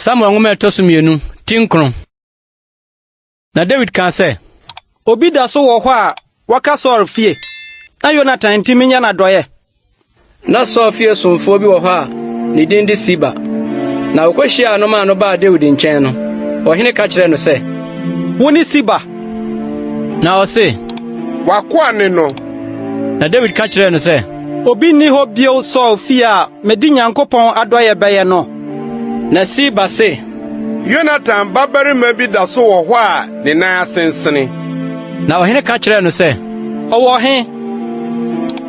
Samuel nwoma a ɛtɔ so mmienu, ti nkron. Na Dawid kaa sɛ, Obi da so wɔ hɔ a waka Saul fie, na Yonatan nti menyɛ no adɔeɛ? Na Saul fie somfoɔ bi wɔ hɔ a ne din de Siba. Na okohyiaa no maa no baa Dawid nkyɛn no, ɔhene ka kyerɛɛ no sɛ, Wone Siba? Na ɔse, W'akoa ne no. Na Dawid ka kyerɛɛ no sɛ, Obi nni hɔ bio Saul fie a mede Nyankopɔn adɔeɛ bɛyɛ no? Na Siba se, Yonatan babarima bi da so wɔ hɔ a ne nan asensene. Na ɔhene ka kyerɛɛ no sɛ, Ɔwɔ he?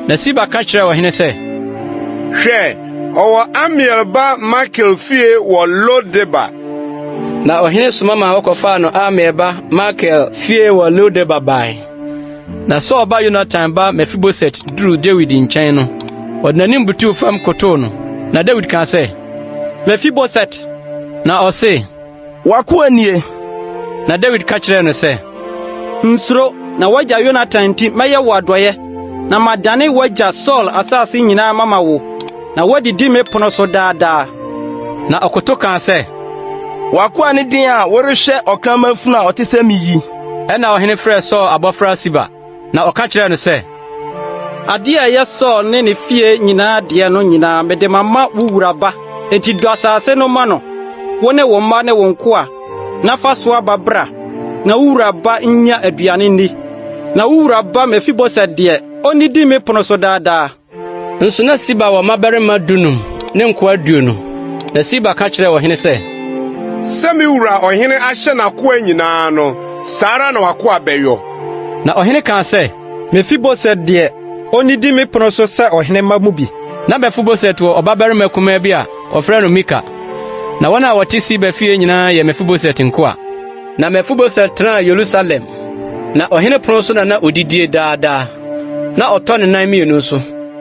Na Siba ka kyerɛɛ ɔhene sɛ, Hwɛ, ɔwɔ Amiel ba Makir fie wɔ Lo-debar. Na ɔhene soma maa wɔkɔfaa no Amiel ba Makir fie wɔ Lo-debar bae. Na Saul ba Yonatan ba Mefiboset duruu Dawid nkyɛn no, ɔde n'anim butuw fam kotow no. Na Dawid kaa sɛ, Mefiboset! Na ɔse, W'akoa nie. Na Dawid ka kyerɛɛ no sɛ, Nsuro, na w'agya Yonatan nti mɛyɛ wo adɔeɛ, na madane w'agya Saul asase nyinaa mama wo, na woadidi me pono so daa daa. Na ɔkoto kaa sɛ, W'akoa ne den a worehwɛ ɔkraman funu a ɔte sɛ me yi? Ɛnna ɔhene frɛɛ Saul abɔfra Siba, na ɔka kyerɛɛ no sɛ, Ade a ɛyɛ Saul ne ne fie nyinaa deɛ no nyinaa mede mama wo wura ba. Enti dɔ asase no ma no, wo ne wo mma ne wo nkoa, na fa so aba bra, na wo wura ba nnya aduane nni. Na wo wura ba Mefiboset deɛ, onnidi me pono so daa daa. Nso na Siba wɔ mmabarima dunum ne nkoa 20. Na Siba ka kyerɛɛ ɔhene sɛ, Sɛ me wura ɔhene ahyɛ n'akoa nyinaa no, saa ara na w'akoa bɛyɔ. Na ɔhene kaa sɛ, Mefiboset deɛ, onnidi me pono so sɛ ɔhene mma mu bi. Na Mefiboset wɔ ɔbabarima kumaa bi a wɔfrɛ no Mika. Na wɔn a wɔte Siba fie nyinaa yɛ Mefiboset nkoa. Na Mefiboset tenaa Yerusalem, na ɔhene pon so na na odidie daa daa. Na ɔtɔ ne nan mmienu so.